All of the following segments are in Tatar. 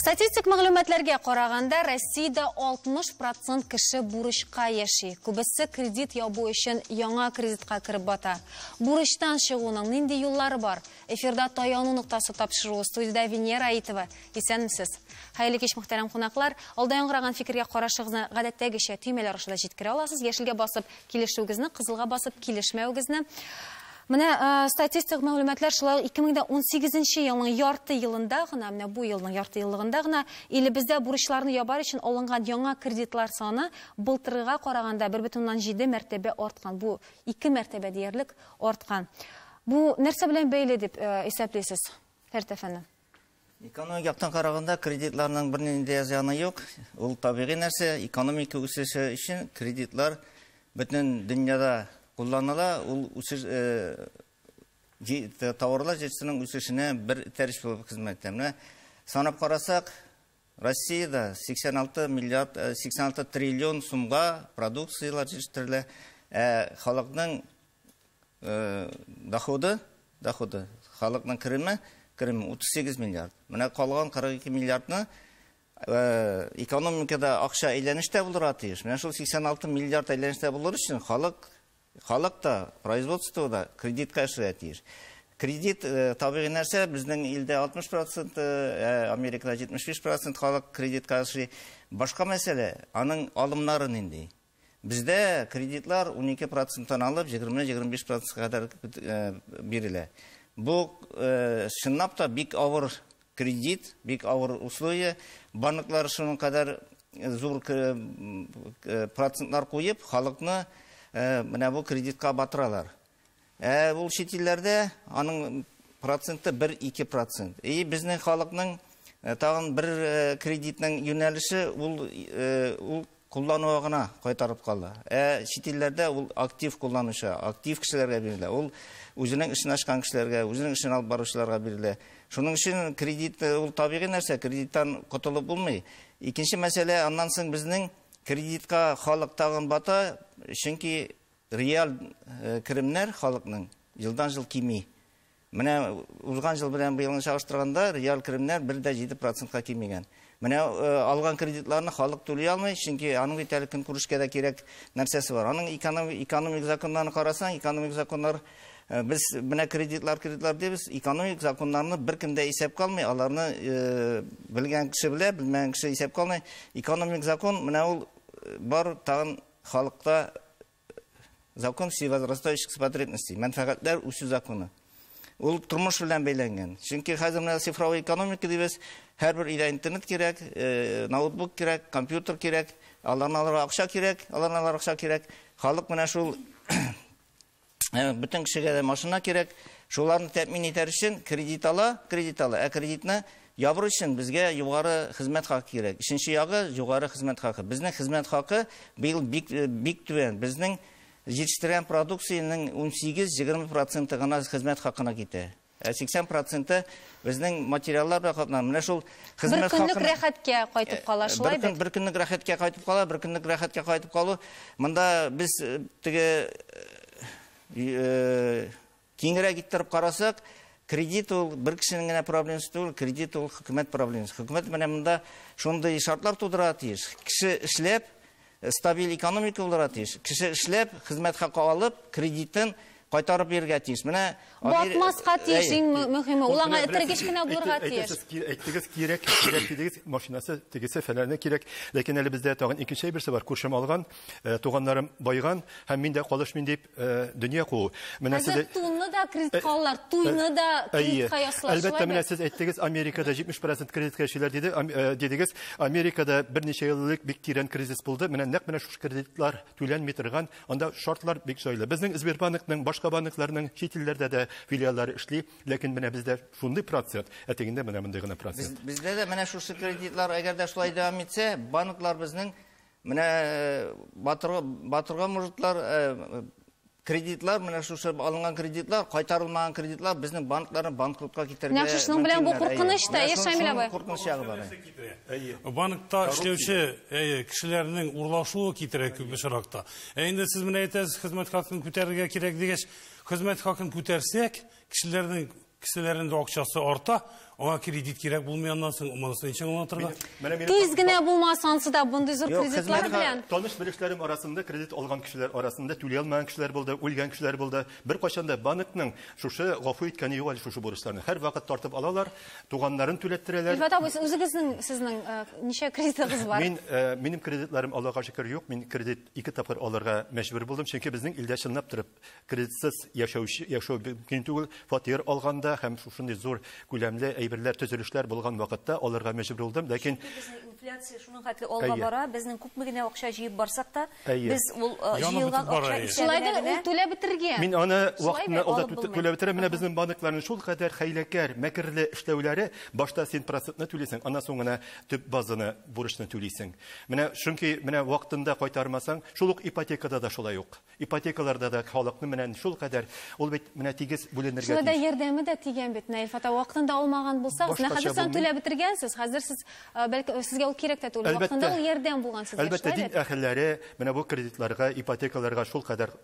Статистик мәгълүматларга караганда, Россиядә 60% кеше бурычка яши. Күбесе кредит ябу өчен яңа кредитка кереп бата. Бурычтан чыгуның нинди юллары бар? Эфирда «Таяну ноктасы» тапшыруы, студиядә Венера Аитова. Исәнмесез. Хәерле кич, мөхтәрәм кунаклар. Алда яңгыраган фикергә карашыгызны гадәттәгечә төймәләр аша да җиткерә аласыз. Яшелгә басып килешүегезне, кызылга басып килешмәвегезне. Менә статистик мәгълүматлар шулай 2018 елның ярты елында гына, менә бу елның ярты еллыгында гына илебездә бурычларны ябар өчен алынган яңа кредитлар саны былтыргыга караганда 1,7 мәртәбә арткан. Бу 2 мәртәбә диярлек арткан. Бу нәрсә белән бәйле дип исәплисез, Фәрит әфәнде? Экономик яктан караганда кредитларның бернинди зыяны юк. Ул табигый нәрсә, экономика үсеше өчен кредитлар бөтен дөньяда кулланыла, ул үсеш товарлар җитештерүнең үсешенә бер этәргеч булып хезмәт итә. Менә санап карасак, Россиядә 86 миллиард, 86 триллион сумга продукцияләр җитештерелә. Халыкның доходы, халыкның кереме 38 миллиард. Менә калган 42 миллиардны экономикада акча әйләнештә булырга тиеш. Менә шул 86 миллиард әйләнештә булыр өчен халык та, производство да кредитка эшләргә тиеш. Кредит табигый нәрсә, безнең илдә 60%, Америкада 75% халык кредитка эшли. Башка мәсьәлә, аның алымнары нинди? Бездә кредитлар 12%-тан алып 20-25%-ка кадәр бирелә. Бу чынлап та бик авыр кредит, бик авыр условия. Банклар шуның кадәр зур процентлар куеп, халыкны менә бу кредитка батыралар. Ул чит илләрдә аның проценты 1-2%. И безнең халыкның тагын бер кредитның юнәлеше ул куллануга гына кайтарып кала. Чит илләрдә ул актив кулланучы, актив кешеләргә бирелә. Ул үзенең эшен ачкан кешеләргә, үзенең эшен алып баручыларга бирелә. Шуның өчен кредит ул табигый нәрсә, кредиттан котылып булмый. Икенче мәсьәлә, аннан соң безнең кредитка халык тагын бата, чөнки реаль керемнәр халыкның елдан-ел кими. Менә узган ел белән быелны чагыштырганда реаль керемнәр 1,7%-ка кимегән. Менә алган кредитларны халык түли алмый, чөнки аның бит әле көнкүрешкә дә кирәк нәрсәсе бар. Аның экономик законнарны карасаң, экономик законнар, без менә кредитлар дибез, экономик законнарны беркем дә исәпкә алмый, аларны белгән кеше белә, белмәгән кеше исәпкә алмый. Экономик закон менә ул бар тагын халыкта закон всевозрастающих потребностей, мәнфәгатьләр үсү законы. Ул тормыш белән бәйләнгән. Чөнки хәзер менә цифровой экономика дибез, һәрбер өйдә интернет кирәк, ноутбук кирәк, компьютер кирәк, аларны алырга акча кирәк, аларны алырга акча кирәк. Халык менә шул бөтен кешегә дә машина кирәк. Шуларны тәэмин итәр өчен кредит ала, кредит ала. Ә кредитны ябыр өчен безгә югары хезмәт хакы кирәк. Өченче ягы югары хезмәт хакы. Безнең хезмәт хакы быел бик бик түбән. Безнең җитештергән продукциянең 18-20% гына хезмәт хакына китә. 80% безнең материаллар белән каплана. Менә шул хезмәт хакына бер көнлек рәхәткә кайтып кала, шулай бит? Бер көнлек рәхәткә кайтып кала, бер көнлек рәхәткә кайтып калу. Монда без теге киңрәк иттереп карасак, кредит ул бер кешенең генә проблемасы түгел, кредит ул хөкүмәт проблемасы. Хөкүмәт менә монда шундый шартлар тудыра тиеш. Кеше эшләп, стабиль экономика булырга тиеш. Кеше эшләп, хезмәт хакы алып, кредитын кайтарып бирергә тиеш. Менә батмаска тиеш, иң мөһиме. Ул аңа этәргеч кенә булырга тиеш. Әйттегез, кирәк, кирәк дидегез, машинасы, тегесе фәләне кирәк. Ләкин әле бездә тагын икенче әйберсе бар. Күршем алган, туганнарым байган һәм мин дә калышмын дип дөнья куу. Менә сез тунны да кредитка алалар, туйны да кредитка ясалар. Әлбәттә, менә сез әйттегез, Америкада 70% кредитка яшиләр диде, дидегез. Америкада берничә ел элек бик тирән кризис булды. Менә нәкъ менә шушы кредитлар түләнми торган, анда шартлар бик җайлы. Безнең Сбербанкның, башка банкларның чит илләрдә дә филиаллары эшли, ләкин менә бездә шундый процент, ә тегендә менә мондый гына процент. Бездә дә менә шушы кредитлар әгәр дә шулай дәвам итсә, банклар безнең менә батырга мужитлар, кредитлар, менә шушы алынган кредитлар, кайтарылмаган кредитлар безнең банкларны банкротка китерергә. Нәкъ шуның белән бу куркыныч та, Шамил абый. Куркыныч ягы бар. Банкта эшләүче кешеләрнең урлашуы китерә күп очракта. Ә инде сез менә әйтәсез, хезмәт хакын күтәрергә кирәк дигәч, хезмәт хакын күтәрсәк, кешеләрнең кесәләрендә акчасы арта, Аңа кредит кирәк булмый аннан соң, монысын ничек аңлатырга? Тиз генә булмас ансы да мондый зур кредитлар белән. Таныш белешләрем арасында кредит алган кешеләр арасында түли алмаган кешеләр булды, үлгән кешеләр булды. Беркайчан да банкның шушы гафу иткәне юк әле шушы бурычларны. Һәрвакыт тартып алалар, туганнарын түләттерәләр. Илфат абый, үзегезнең сезнең ничә кредитыгыз бар? Мин минем кредитларым Аллага шөкер юк. Мин кредит 2 тапкыр алырга мәҗбүр булдым, чөнки безнең илдә чынлап торып кредитсыз яшәү мөмкин түгел. Фатир алганда һәм шушындый зур күләмле әйберләр, төзелешләр булган вакытта алырга мәҗбүр булдым. Ләкин инфляция шуның хәтле алга бара, безнең күпме генә акча җыеп барсак та, без ул җыелган акча исәбенә генә түләп бетергән. Мин аны вакытында алда түләп бетерәм. Менә безнең банкларның шул кадәр хәйләкәр, мәкерле эшләүләре, башта син процентны түлисең, аннан соң гына төп базаны, бурычны түлисең. Менә чөнки менә вакытында кайтармасаң, шул ук ипотекада да шулай ук. Ипотекаларда да халыкны менә шул кадәр, ул бит менә тигез бүленергә тиеш. Шулай да ярдәме дә тигән бит, Илфат, вакытында алмаган булсагыз, менә хәзер сез түләп бетергәнсез, хәзер сез бәлки сезгә ул кирәк тә түгел. Вакытында ул ярдәм булган сезгә. Әлбәттә, дин әһелләре менә бу кредитларга, ипотекаларга шул кадәр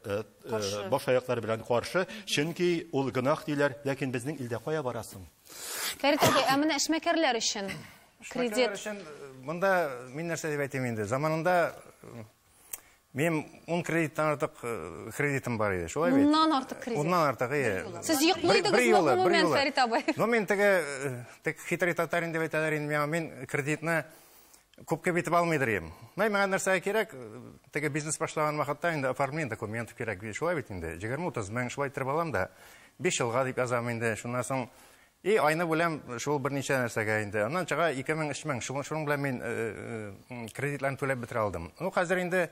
баш аяклары белән каршы, чөнки ул гөнаһ диләр, ләкин безнең илдә кая барасың? Фәрит абый, ә менә эшмәкәрләр өчен кредит. Эшмәкәрләр өчен монда мин нәрсә дип әйтим инде? Заманында минем 10 кредиттан артык кредитым бар иде. Шулай бит? 10-нан артык кредит. 10-нан артык, ие. Сез йоклыйдыгызмы гомумән, Фәрит абый? Ну, мин теге тек хитрый татарин дип әйтәләр инде миңа, мин кредитны күпкә битеп алмыйдыр идем. Миңа нәрсә кирәк? Теге бизнес башлаган вакытта инде оформление документов кирәк. Шулай бит инде. 20-30 мең шулай иттереп алам да 5 елга дип язам инде. Шуннан соң и айны бүләм шул берничә нәрсәгә инде. Аннан чыга 2000-3000. Шуның белән мин кредитларны түләп бетерә алдым. Ну, хәзер инде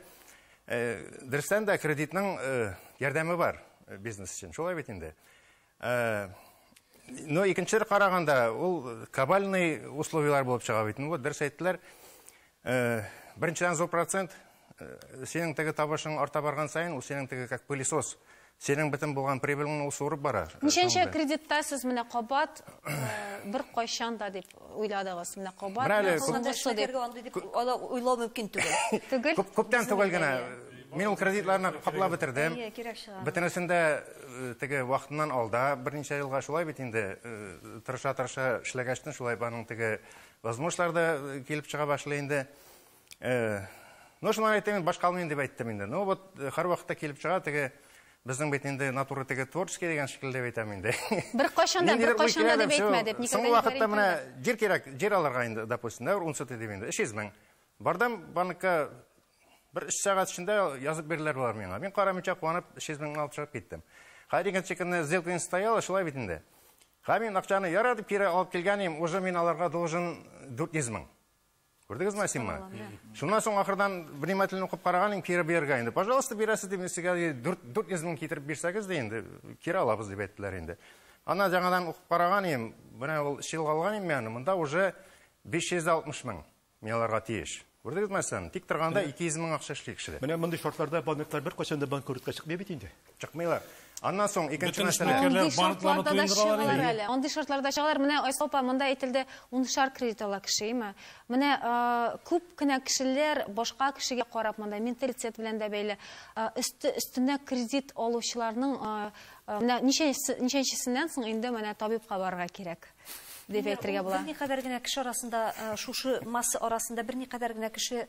дөрестән дә кредитның ярдәме бар бизнес өчен. Шулай бит инде. Но икенче караганда ул кабальный условиялар булып чыга бит. Ну, вот дөрес әйттеләр. Беренчедән зур процент, синең теге табышың арта барган саен, ул синең теге как пылесос, синең бөтен булган прибылеңне ул суырып бара. Ничәнче кредитта сез менә кабат бер кайчан да дип уйладыгыз? Менә кабат дип уйлау мөмкин түгел. Түгел? Күптән түгел генә. Мин ул кредитларны каплап бетердем. Бөтенесендә теге вакытыннан алда берничә елга шулай бит инде тырыша-тырыша эшләгәчтен шулай аның теге возможностьлар да килеп чыга башлый инде. Ну, шуннан әйтәм, башка алмыйм дип әйттем инде. Ну, вот һәрвакытта килеп чыга теге безнең бит инде натура теге творческий дигән шикелле дип әйтәм инде. Бер кайчан да, бер кайчан да дип әйтмәдек. Соңгы вакытта менә җир кирәк, җир алырга инде, допустим, да, 10 сотый дип инде, 300 мең. Бардым банкка, бер 3 сәгать эчендә язып бирделәр болар миңа. Мин карамыйча куанып 300 меңне алып чыгып киттем. Хәер, икенче көнне сделка не состояла, шулай бит инде. Һәм мин акчаны яра дип кире алып килгән идем, уже мин аларга должен 400 мең. Күрдегезме, Сима? Шуннан соң ахырдан внимательно укып караган идем, кире бирергә инде. Пожалуйста, бирәсез дип, мин сезгә 400 мең китереп бирсәгез дә инде, кире алабыз дип әйттеләр инде. Аннан яңадан укып караган идем, менә ул 3 елга алган идем мин аны, монда уже 560 мең мин аларга тиеш. Күрдегезме, сен? Тик торганда 200 мең акча эшли кешедә. Менә мондый шартларда банклар бер кайчан да банкротка чыкмый бит инде. Чыкмыйлар. Аннан соң икенче мәсьәлә. Андый шартларда да чыгалар әле. Андый шартларда чыгалар. Менә Айсылу апа, монда әйтелде, 10шар кредит ала кеше, име? Менә күп кенә кешеләр башка кешегә карап, монда менталитет белән дә бәйле, өстенә кредит алучыларның менә ничәнчесеннән соң инде менә табибка барырга кирәк дип әйтергә була. Берникадәр генә кеше арасында, шушы масса арасында берникадәр генә кеше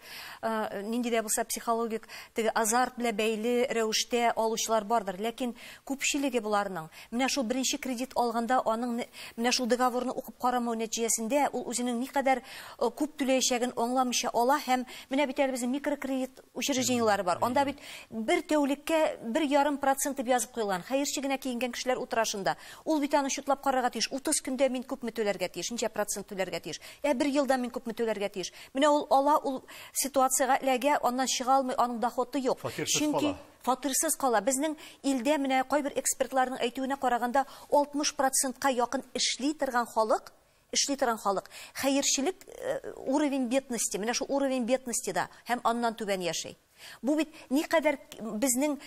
нинди дә булса психологик теге азарт белән бәйле рәвештә алучылар бардыр. Ләкин күпчелеге буларның менә шул беренче кредит алганда аның менә шул договорны укып карамау нәтиҗәсендә ул үзенең никадәр күп түләячәген аңламыйча ала һәм менә бит әле безнең микрокредит учреждениеләре бар. Анда бит бер тәүлеккә 1,5% дип язып куелган. Хәерче генә киенгән кешеләр утыра шунда. Ул бит аны шутлап карарга тиеш. 30 көндә мин күпме түләргә тиеш, ничә процент түләргә тиеш. Ә бер елда мин күпме түләргә тиеш. Менә ул ала, ул ситуацияга эләгә, аннан чыга алмый, аның доходы юк. Чөнки фатирсыз кала. Безнең илдә менә кайбер экспертларның әйтүенә караганда 60%-ка якын эшли торган халык, Хәерчелек уровень бедности, менә шул уровень бедности да һәм аннан түбән яши. Бу бит никадәр безнең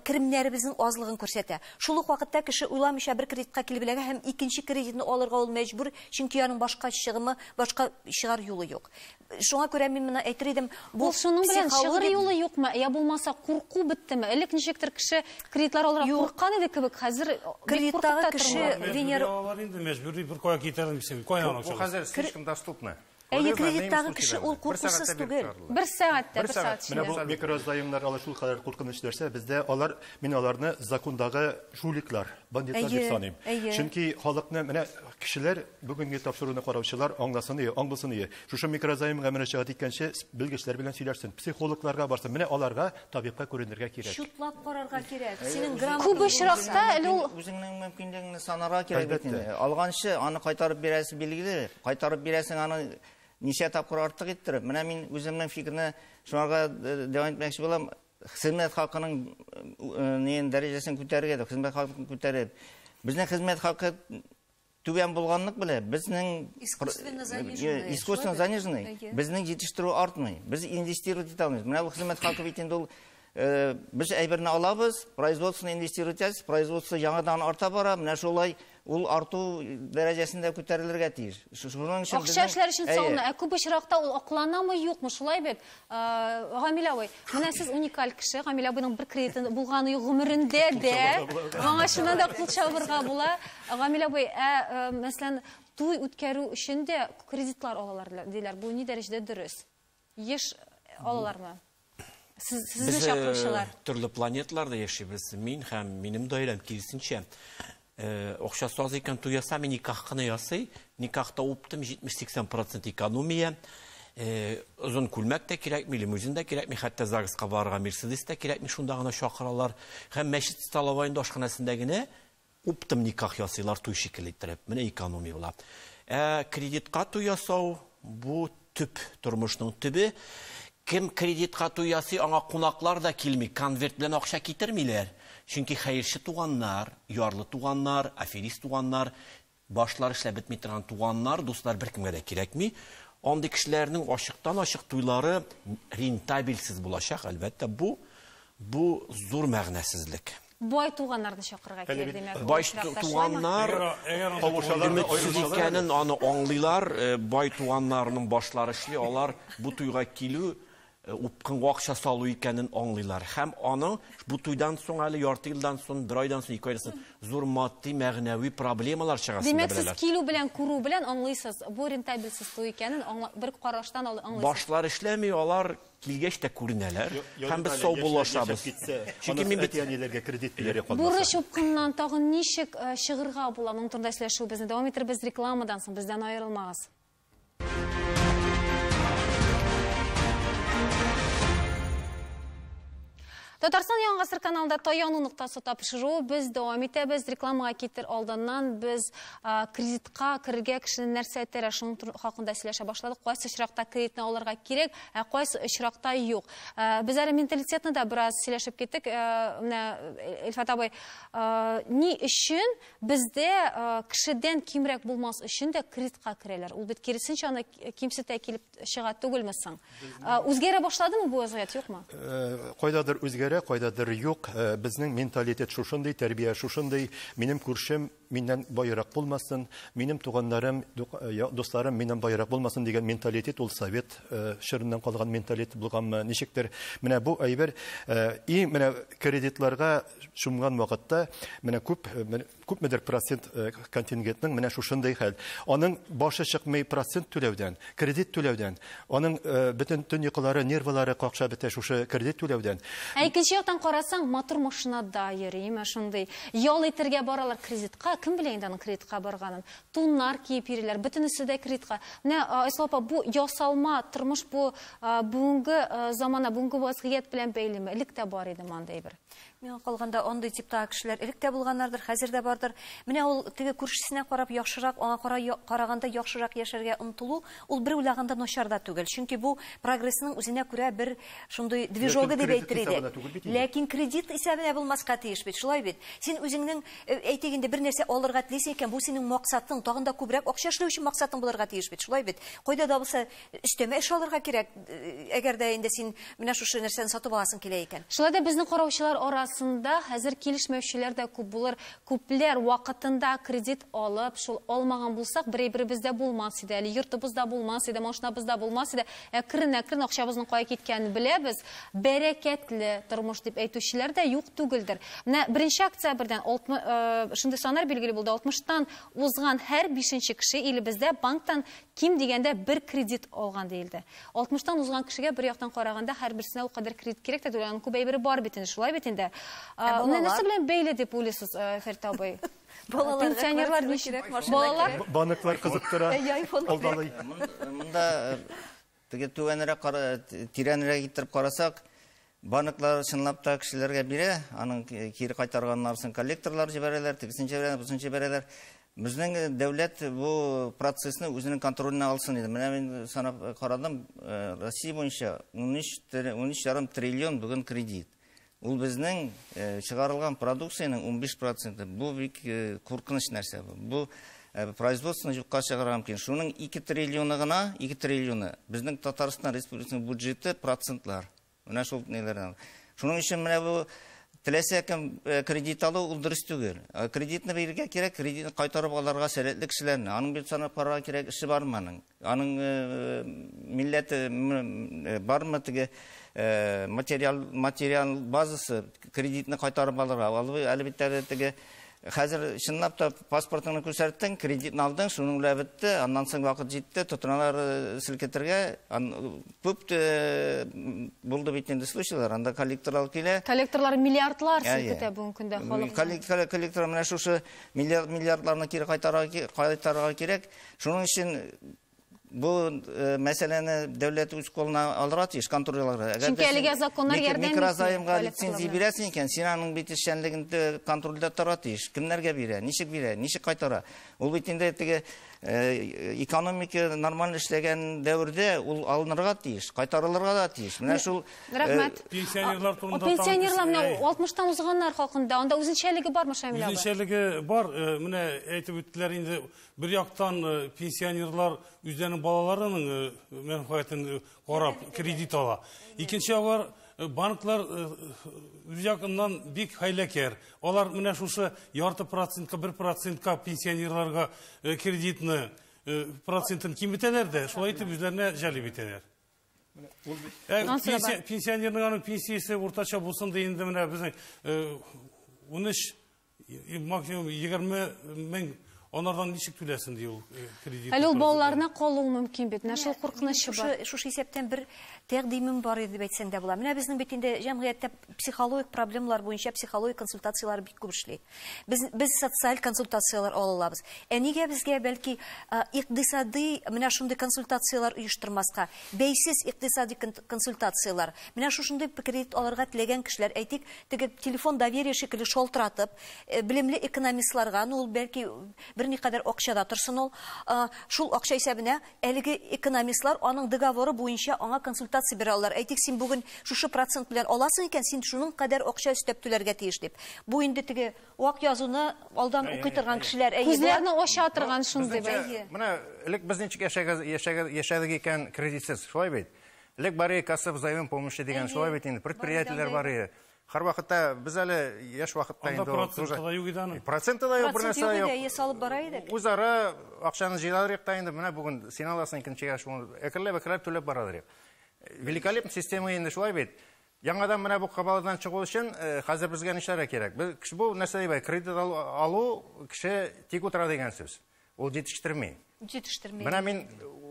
керемнәребезнең азлыгын күрсәтә. Шул ук вакытта кеше уйламыйча бер кредитка килеп эләгә һәм икенче кредитны алырга ул мәҗбүр, чөнки аның башка чыгымы, башка чыгар юлы юк. Шуңа күрә мин моны әйтер идем, бу шуның белән чыгар юлы юкмы? Я булмаса курку беттеме? Элек ничектер кеше кредитлар алырга курккан иде кебек, хәзер кредиттагы кеше Венера алар инде мәҗбүри бер кая китерелмисең, каян акча? Бу хәзер слишком доступно. Әйе, кредиттагы кеше ул куркусыз түгел. Бер сәгатьтә, бер сәгать эчендә. Менә бу микрозаемнар алар шул кадәр куркыныч нәрсә, бездә алар, мин аларны закондагы жуликлар, бандитлар дип саныйм. Чөнки халыкны менә кешеләр бүгенге тапшыруны караучылар аңласын ие, аңласын ие. Шушы микрозаемга мөрәҗәгать иткәнче белгечләр белән сөйләрсен, психологларга барсын. Менә аларга табибка күренергә кирәк. Шутлап карарга кирәк. Синең грамота күп очракта әле ул үзеңнең мөмкинлегеңне санарга кирәк бит инде. Алганчы аны кайтарып бирәсе билгеле, кайтарып бирәсең аны ничә тапкыр артык иттереп. Менә мин үземнең фикерне шуңарга дәвам итмәкче булам. Хезмәт хакының нин дәрәҗәсен күтәрергә дә, хезмәт хакын күтәреп. Безнең хезмәт хакы түбән булганлык белән безнең искусственно заниженный, безнең җитештерү артмый. Без инвестировать итә алмыйбыз. Менә бу хезмәт хакы бит инде ул без әйберне алабыз, производствоны инвестировать итәбез, производство яңадан арта бара, менә шулай ул арту дәрәҗәсендә күтәрелергә тиеш. Шуның өчен акча эшләр өчен салына. Ә күп очракта ул акланамы, юкмы? Шулай бит. Гамил абый, менә сез уникаль кеше. Гамил абыйның бер кредиты булганы юк гомерендә дә. Аңа чыннан да кул чабырга була. Гамил абый, ә мәсәлән, туй үткәрү өчен дә кредитлар алалар диләр. Бу ни дәрәҗәдә дөрес? Еш алалармы? Сезне чакыручылар. Төрле планеталарда яшибез. Мин һәм минем даирәм киресенчә. Акчасы аз икән, туй ясамый, никах кына ясый. Никахта оптым 70-80% экономия. Озын күлмәк тә кирәкми, лимузин дә кирәкми, хәтта ЗАГСка барырга Мерседес тә кирәкми, шунда гына чакыралар. Һәм мәчет столовоенда ашханәсендә генә оптым никах ясыйлар, туй шикелле иттереп. Менә экономия була. Кредитка туй ясау бу төп тормышның төбе. Кем кредитка туй ясый, аңа кунаклар да килми, конверт белән акча китермиләр. Чөнки хәерче туганнар, ярлы туганнар, аферист туганнар, башлар эшләп бетми торган туганнар, дуслар беркемгә дә кирәкми. Андый кешеләрнең ачыктан-ачык туйлары рентабельсез булачак, әлбәттә, бу зур мәгънәсезлек. Бай туганнарны чакырырга кирәк, димәк. Бай туганнар өметсез икәнен аны аңлыйлар, бай туганнарның башлары эшли, алар бу туйга килү упкынга акча салу икәнен аңлыйлар. Һәм аның бу туйдан соң әле ярты елдан соң, бер айдан соң, ике айдан соң зур матди, мәгънәви проблемалар чыгасын да беләләр. Димәк, сез килү белән, күрү белән аңлыйсыз, бу рентабельсез туй икәнен бер караштан аңлыйсыз. Башлар эшләми, алар килгәч тә күренәләр. Һәм без саубуллашабыз. Чөнки мин бит әти-әниләргә кредит бирә калмаса. Бурыч упкыннан тагын ничек чыгырга була? Моның турында сөйләшүебезне дәвам итербез рекламадан соң, бездән аерылмагыз. Татарстан Яңа Гасыр каналында таяну ноктасы тапшыруы без дәвам итәбез. Рекламага китер алдыннан без кредитка керергә кешене нәрсә этәрә, шуның хакында сөйләшә башладык. Кайсы очракта кредитны алырга кирәк, ә кайсы очракта юк. Без әле менталитетны да бераз сөйләшеп киттек. Менә Илфат абый, ни өчен бездә кешедән кимрәк булмас өчен дә кредитка керәләр? Ул бит киресенчә аны кимсетә килеп чыга түгелме соң? Үзгәрә башладымы бу вазгыять, юкмы? Кайдадыр үзгәрә, кайдадыр юк. Безнең менталитет шушындый, тәрбия шушындый. Минем күршем миннән байрак булмасын, минем туганнарым, дусларым миннән байрак булмасын дигән менталитет ул совет чорыннан калган менталитет булганмы, ничектер. Менә бу әйбер и менә кредитларга чумган вакытта менә күпмедер процент контингентның менә шушындый хәл. Аның башы чыкмый процент түләүдән, кредит түләүдән. Аның бөтен төн йокылары, нервылары какшап бетә шушы кредит түләүдән. Ә икенче яктан карасаң, матур машинада йөри, шундый. Ял итергә баралар кредитка. Кем белә инде аның кредитка барганын? Туннар киеп йөриләр, бөтенесе дә кредитка. Менә Айсылу апа, бу ясалма тормыш, бу бүгенге замана, бүгенге вазгыять белән бәйлеме? Элек тә бар иде мондый әйбер. Миңа калганда андый типтагы кешеләр элек тә булганнардыр, хәзер дә бардыр. Менә ул теге күршесенә карап яхшырак, аңа караганда яхшырак яшәргә омтылу, ул бер уйлаганда начар да түгел. Чөнки бу прогрессның үзенә күрә бер шундый движогы дип әйтер идек. Ләкин кредит исәбенә булмаска тиеш бит, шулай бит. Син үзеңнең әйтик инде бер нәрсә алырга телисең икән, бу синең максатың, тагын да күбрәк акча эшләү өчен максатың булырга тиеш бит, шулай бит. Кайда да булса өстәмә эш алырга кирәк, әгәр дә инде син менә шушы нәрсәне сатып аласың килә икән. Шулай да безнең караучылар арасында хәзер килешмәүчеләр дә күп булыр. Күпләр вакытында кредит алып, шул алмаган булсак, бер-беребездә булмас иде, әле йортыбызда булмас иде, машинабызда булмас иде. Әкрен-әкрен акчабызның кая киткәнен беләбез. Бәрәкәтле тормыш дип әйтүчеләр дә юк түгелдер. Менә 1 октябрьдән шундый саннар билгеле булды. 60-тан узган һәр 5-нче кеше илебездә банктан ким дигәндә бер кредит алган диелде. 60-тан узган кешегә бер яктан караганда һәрберсенә ул кадәр кредит кирәк тә түгел, аның күп әйбере бар бит инде, шулай бит инде. Менә нәрсә белән бәйле дип уйлыйсыз, Фәрит абый? Балаларга Пенсионерлар квартира ничек? кирәк, машина Балалар? кирәк. Банклар кызыктыра. Әй, айфон кирәк. Алдалый. Монда теге түбәнрәк тирәнрәк иттереп карасак, банклар чынлап та кешеләргә бирә, аның кире кайтарганнарсын коллекторлар җибәрәләр, тегесен җибәрәләр, бусын җибәрәләр. Безнең дәүләт бу процессны үзенең контроленә алсын иде. Менә мин санап карадым, Россия буенча ун өч ярым триллион бүген кредит. Ул безнең чыгарылган продукциянең 15 проценты. Бу бик куркыныч нәрсә. Бу производствоны юкка чыгарырга мөмкин. Шуның 2 триллионы гына, 2 триллионы безнең Татарстан Республикасының бюджеты процентлар. Менә шул ниләрдән. Шуның өчен менә бу теләсә кем кредит алу ул дөрес түгел. Кредитны бирергә кирәк, кредитны кайтарып алырга сәләтле кешеләрне. Аның бит санап карарга кирәк эше бармы аның? Аның милләте бармы теге материал базасы кредитны кайтарып алырга? Әлбәттә, теге хәзер чынлап та паспортыңны күрсәттең, кредитны алдың, шуның белән бетте, аннан соң вакыт җитте, тотыналар селкетергә. Күп булды бит инде случайлар, анда коллекторлар килә. Коллекторлар миллиардлар Әйе. селкетә бүгенге көндә халыкны. Коллектор менә шушы миллиардларны кире кайтарырга кирәк. Шуның өчен бу мәсьәләне дәүләт үз кулына алырга тиеш, контроль алырга. Әгәр Чөнки дә син әлегә законнар ярдәм итми микрозаймга коллекторларга. лицензия бирәсең икән, син аның бит эшчәнлеген контрольдә тора тиеш. Кемнәргә бирә, ничек бирә, ничек кайтара. Ул бит инде теге экономика нормаль эшләгән дәвердә ул алынырга тиеш, кайтарылырга да тиеш. Менә шул Рәхмәт. Пенсионерлар турында тагын Пенсионерлар менә әй. 60-тан узганнар хакында, анда үзенчәлеге бармы, Шамил абый? Үзенчәлеге бар. Менә әйтеп үттеләр инде, бер яктан пенсионерлар үзләренең балаларының мәнфәгатен карап кредит ала. Икенче ягы банклар үз ягыннан бик хәйләкәр. Алар менә шушы ярты процентка, бер процентка пенсионерларга кредитны процентын киметәләр дә, шулай итеп үзләренә җәлеп итәләр. Нансыз абый. Пенсионерның аның пенсиясе уртача булсын ди инде менә безнең ун өч, максимум егерме мең, анардан ничек түләсен ди ул кредит. Әле ул балаларына калуы мөмкин бит. Менә шул куркынычы бар. Шушы исәптән бер тәкъдимем бар иде дип әйтсәң дә була. Менә безнең бит инде җәмгыятьтә психологик проблемалар буенча психологик консультацияләр бик күп эшли. Без социаль консультацияләр ала алабыз. Ә нигә безгә бәлки икътисади менә шундый консультацияләр оештырмаска? Бәйсез икътисади консультацияләр. Менә шушындый кредит алырга теләгән кешеләр, әйтик, теге телефон доверие шикелле шалтыратып, белемле экономистларга, ул бәлки берникадәр акча да торсын ул, шул акча исәбенә әлеге экономистлар аның договоры буенча аңа консультация бирә алалар. Әйтик, син бүген шушы процент белән аласың икән, син шуның кадәр акча өстәп түләргә тиеш дип. Бу инде теге вак язуны алдан укый торган кешеләр, әйе, Күзләрне болар. ача торган шундый Безнеңчә, бер. Менә элек без ничек яшәдек икән кредитсез, шулай бит. Элек бар иде касса взаимопомощи помощи дигән, шулай бит инде, предприятиеләр бар иде. Һәр вакытта без әле яшь вакытта Анда инде ул проценты тоже да юк иде аның. Проценты да юк, бер Процент нәрсә дә юк иде, юк. әйе, салып бара идек. Үзара акчаны җыялар идек та инде, менә бүген син аласың, икенчегә шуны әкренләп-әкренләп түләп баралар идек. Великолепный система инде шулай бит. Яңадан менә бу кабаладан чыгу өчен хәзер безгә нишләргә кирәк? Без кеше бу нәрсә дип, кредит алу кеше тик утыра дигән сүз. Ул җитештерми. Җитештерми. Менә мин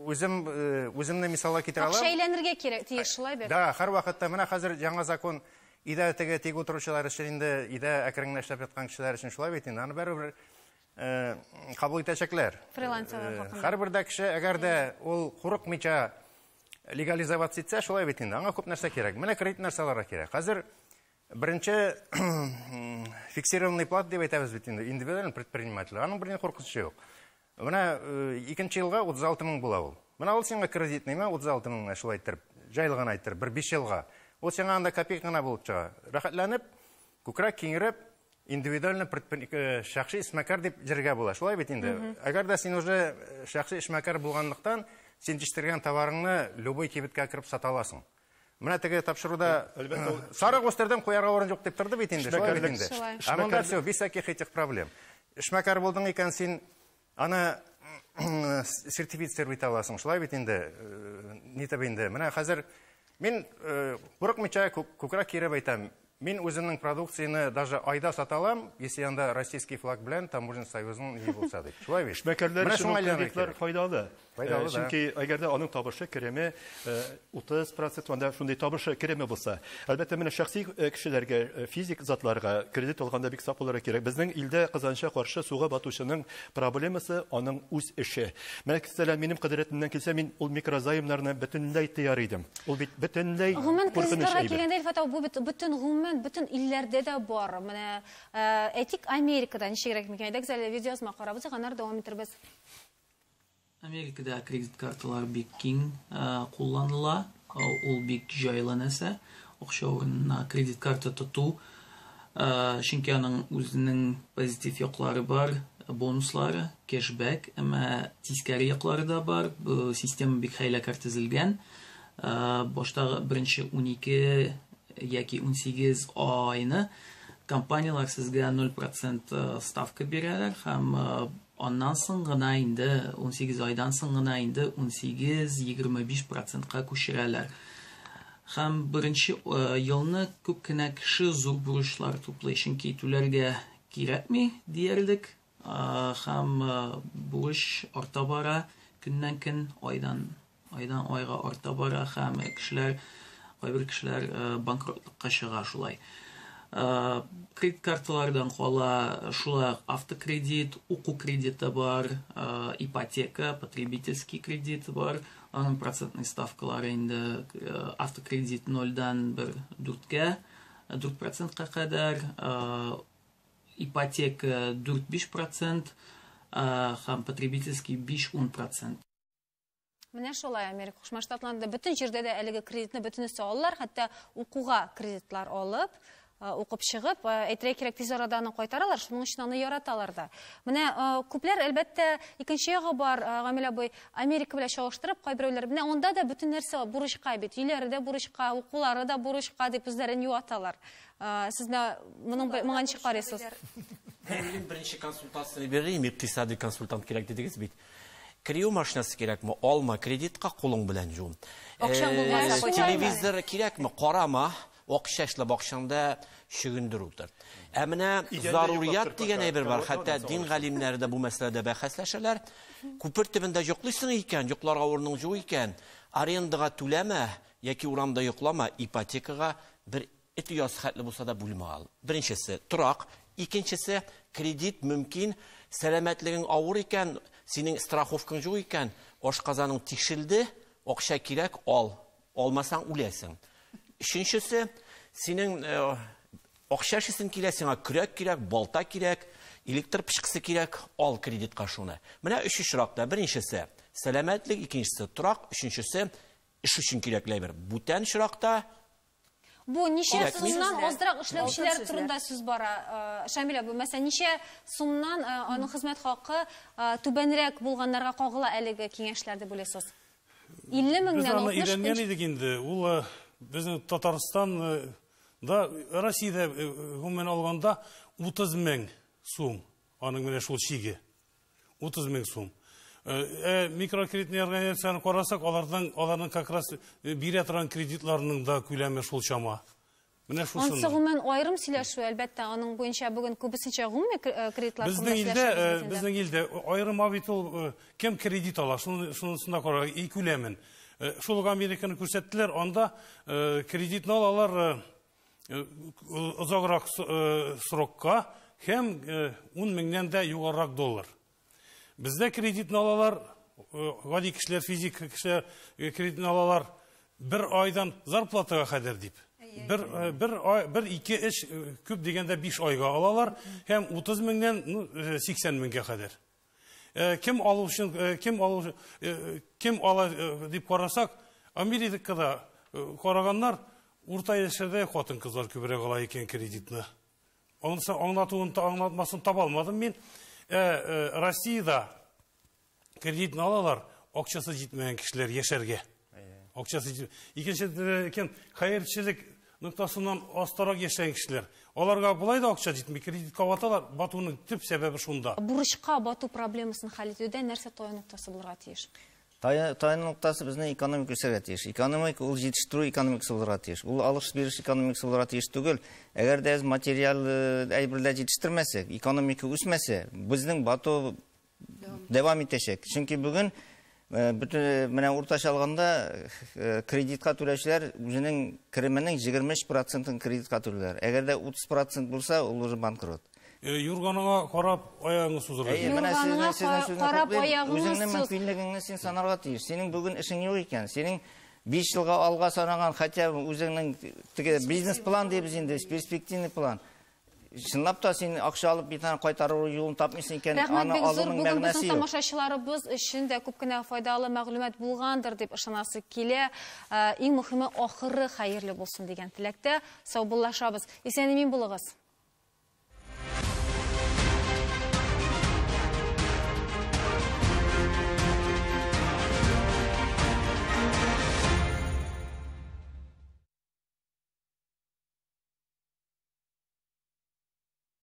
үземне мисалга китерә алам. Акча әйләнергә кирәк, тиеш шулай бит. Да, һәр вакытта менә хәзер яңа закон өйдә теге тик утыручылар өчен инде, өйдә әкрен генә эшләп яткан кешеләр өчен шулай бит инде, аны барыбер кабул итәчәкләр. Фрилансерлар хакында. Һәрбер дә кеше, әгәр дә ул курыкмыйча легализоваться итсә, шулай бит инде, аңа күп нәрсә кирәк. Менә кредит нәрсә алырга кирәк. Хәзер беренче фиксированный плат дип әйтәбез бит инде, индивидуальный предприниматель. Аның берни куркынычы юк. Менә икенче елга утыз алты мең була ул. Менә ул сиңа кредитный ма утыз алты меңне шулай иттереп, җайлы гына иттереп, бер биш елга. Ул сиңа анда копейка гына булып чыга. Рәхәтләнеп, күкрәк киңереп, индивидуально шәхси эшмәкәр дип җиргә була. Шулай бит инде. Әгәр дә син уже шәхси эшмәкәр булганлыктан, син җитештергән товарыңны любой кибеткә кереп сата аласың. Менә теге тапшыруда сарык үстердем, куярга урын юк дип торды бит инде. Шулай бит инде. А монда все, без всяких этих проблем. Эшмәкәр булдың икән, син аны сертифицировать итә аласың. Шулай бит инде. Нитеп инде. Менә хәзер мин курыкмыйча күкрәк киереп әйтәм. Мин үземнең продукцияне даже айда сата алам, если анда российский флаг белән таможня союзының ни булса дип. Шулай бит. Эшмәкәрләр өчен кредитлар файдалы. Чөнки әгәр дә аның табышы кереме 30% анда шундый табышы кереме булса, әлбәттә менә шәхси кешеләргә, физик затларга кредит алганда бик сак булырга кирәк. Безнең илдә кызганычка каршы суга батучының проблемасы аның үз эше. Мәсәлән, минем кодрәтемнән килсә, мин ул микрозаймнарны бөтенләй тыяр идем. Ул бит бөтенләй куркыныч әйбер. Килгәндә, Илфат абый, бу бит бөтен гомумән бөтен илләрдә дә бар. Менә әйтик, Америкада ничегрәк микән? Әйдәгез әле видеоязма карап узыйк, аннары дәвам итербез. Америкада кредит карталары бик киң кулланыла. Ул бик җайлы нәрсә. Акча урынына кредит карта тоту. Чөнки аның үзенең позитив яклары бар, бонуслары, кэшбэк, әмма тискәре яклары да бар. Бу система бик хәйләкәр төзелгән. Баштагы беренче 12 яки 18 айны компаниялар сезгә 0% ставка бирәләр һәм аннан соң гына инде 18 айдан соң гына инде 18-25%-ка күчерәләр. Һәм беренче елны күп кенә кеше зур бурычлар туплый, чөнки түләргә кирәкми диярлек, һәм бурыч арта бара көннән көн, айдан айга арта бара һәм кешеләр, кайбер кешеләр банкротлыкка чыга шулай. Кредит карталардан кала шулай автокредит, уку кредиты бар, ипотека, потребительский кредит бар. Аның процентный ставкалары инде автокредит 0,1 4%-ка кадәр, ипотека 4-5%, һәм потребительский 5-10%. Менә шулай Америка Кушма Штатларында бөтен җирдә дә әлеге кредитны бөтенесе алалар, хәтта укуга кредитлар алып, укып чыгып, әйтергә кирәк, тиз арада аны кайтаралар, шуның өчен аны яраталар да. Менә күпләр, әлбәттә, икенче ягы бар, Гамил абый, Америка белән чагыштырып, кайберәүләр, менә анда да бөтен нәрсә бурычка бит, өйләре дә бурычка, укулары да бурычка дип үзләрен юаталар. Сез моның моңа ничек карыйсыз? Мин беренче консультацияне бирәм, икътисади консультант кирәк дидегез бит. Крио машинасы кирәкме? Алма, кредитка кулың белән жуын. Телевизор кирәкме? Карама, акча эшләп акчаңда чөгендер утыр. Ә менә зарурият дигән әйбер бар. Хәтта дин галимнәре дә бу мәсьәләдә бәхәсләшәләр. Күпер төбендә йоклыйсың икән, йокларга урының юк икән, арендага түләмә яки урамда йоклама, ипотекага бер эт оясы хәтле булса да бүлмә ал. Беренчесе торак, икенчесе кредит мөмкин, сәламәтлегең авыр икән, синең страховкаң юк икән, ашказаның тикшелде, акча кирәк, ал. Алмасаң үләсең. Өченчесе, синең акча эшлисең килә, сиңа көрәк кирәк, балта кирәк, электр пычкысы кирәк, ал кредитка шуны. Менә өч очракта: беренчесе сәламәтлек, икенчесе торак, өченчесе эш өчен кирәкле әйбер. Бүтән очракта бу ничә сумнан азрак эшләүчеләр турында сүз бара, Шамил абый, мәсәлән, ничә сумнан аның хезмәт хакы түбәнрәк булганнарга кагыла әлеге киңәшләр дип уйлыйсыз? 50 меңнән 60 өйрәнгән идек инде. Ул безнең Татарстанда, Россиядә гомумән алганда 30 мең сум, аның менә шул чиге. 30 мең сум. Микрокредитный организацияны карасак, аларның как раз бирә торган кредитларының да күләме шул чама. Менә шусын. Ансы гомумән аерым сөйләшү, әлбәттә, аның буенча бүген күбесенчә гомуми кредитлар турында. Безнең илдә аерым бит ул кем кредит ала, шунысында карарга и күләмен. Шул ук Американы күрсәттеләр, анда кредитны алалар озаграк срокка һәм 10 меңнән дә югарырак доллар. Бездә кредитны алалар, гади кешеләр, физик кешеләр кредитны алалар бер айдан зарплатага кадәр дип. Бер, ике, өч, күп дигәндә 5 айга алалар һәм 30 меңнән 80 меңгә кадәр. Кем алу өчен, кем ала дип карасак, Америкада караганнар, урта яшьләрдә хатын-кызлар күбрәк ала икән кредитны. Анысы аңлатуын, аңлатмасын таба алмадым мин. Россиядә кредитны алалар, акчасы җитмәгән кешеләр яшәргә. Акчасы җитмәгән. Икенче икән хәерчелек ноктасыннан астарак яшәгән кешеләр. Аларга болай да акча җитми, кредитка баталар. Батуның төп сәбәбе шунда. Бурычка бату проблемасын хәл итүдә нәрсә таяну ноктасы булырга тиеш? Таяну ноктасы безнең экономика үсәргә тиеш. Экономика ул җитештерү экономикасы булырга тиеш. Ул алыш-биреш экономикасы булырга тиеш түгел. Әгәр дә без материаль әйберләр җитештермәсәк, экономика үсмәсә, безнең бату дәвам итәчәк. Чөнки бүген бөтен менә уртача алганда кредитка түләүчеләр үзенең кеременең 23%-ын кредитка түлиләр. Әгәр дә 30% булса, ул уже банкрот. Юрганыңа карап аягыңны сузырга. Әйе, менә Юрганыңа сезнең сүзне карап хуплыйм. аягыңны Үзеңнең суз. мөмкинлегеңне син санарга тиеш. Синең бүген эшең юк икән, синең 5 елга алга санаган, хотя бы үзеңнең теге бизнес-план дибез инде, перспективный план. Чынлап та син акча алып бит аны кайтару юлын тапмыйсың икән, Рәхмәт аны бик зур. алуның Бүген мәгънәсе безнең юк. тамашачыларыбыз өчен дә күп кенә файдалы мәгълүмат булгандыр дип ышанасы килә. Иң мөһиме ахыры хәерле булсын дигән теләктә саубуллашабыз. Исән-имин булыгыз.